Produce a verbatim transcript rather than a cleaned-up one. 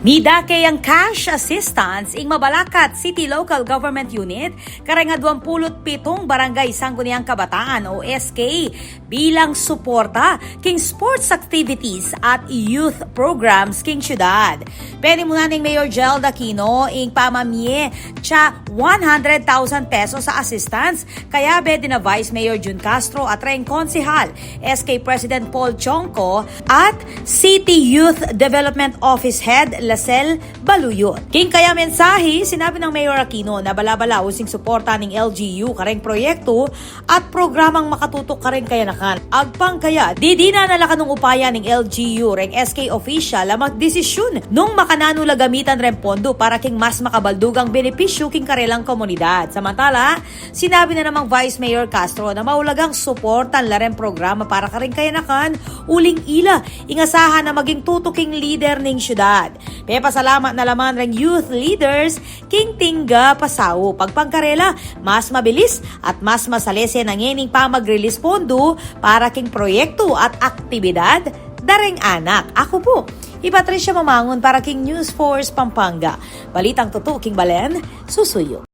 Midake yang cash assistance ing Mabalacat City Local Government Unit kareng aduang pulu't pitung Barangay Sangguniang Kabataan o S K bilang suporta king sports activities at youth programs king syudad. Penimunan neng Mayor Gerald Aquino ing pamamie tsa one hundred thousand pesos a assistance kayabe dina Vice Mayor Jun Castro at reng konsehal S K President Paul Chongco at City Youth Development Office Head Lasel Baluyot. King kayang mensahe, sinabi nang Mayor Aquino na bala-bala using suporta ning L G U kareng proyektu at programang makatutuk kareng kayanakan. Agpang kaya, didinan na la kanung upaya ning L G U reng S K official a magdesisyun nung makananu la gamitan reng pondu para king mas makabaldugang benepisyu king karelang komunidad. Samantala, sinabi na namang Vice Mayor Castro na maulagang suportan la reng programa para kareng kayanakan uling ila ing asahan a maging tutuking lider ning syudad. Pepasalamat na la man reng youth leaders king tingga pasaup. Agpang karela, mas mabilis at mas masalese na ngening pamag-release pondu para king proyektu at aktibidad da reng anak. Aku pu i Patricia Mamangun para king News Force Pampanga. Balitang tutu king balen, susuyu.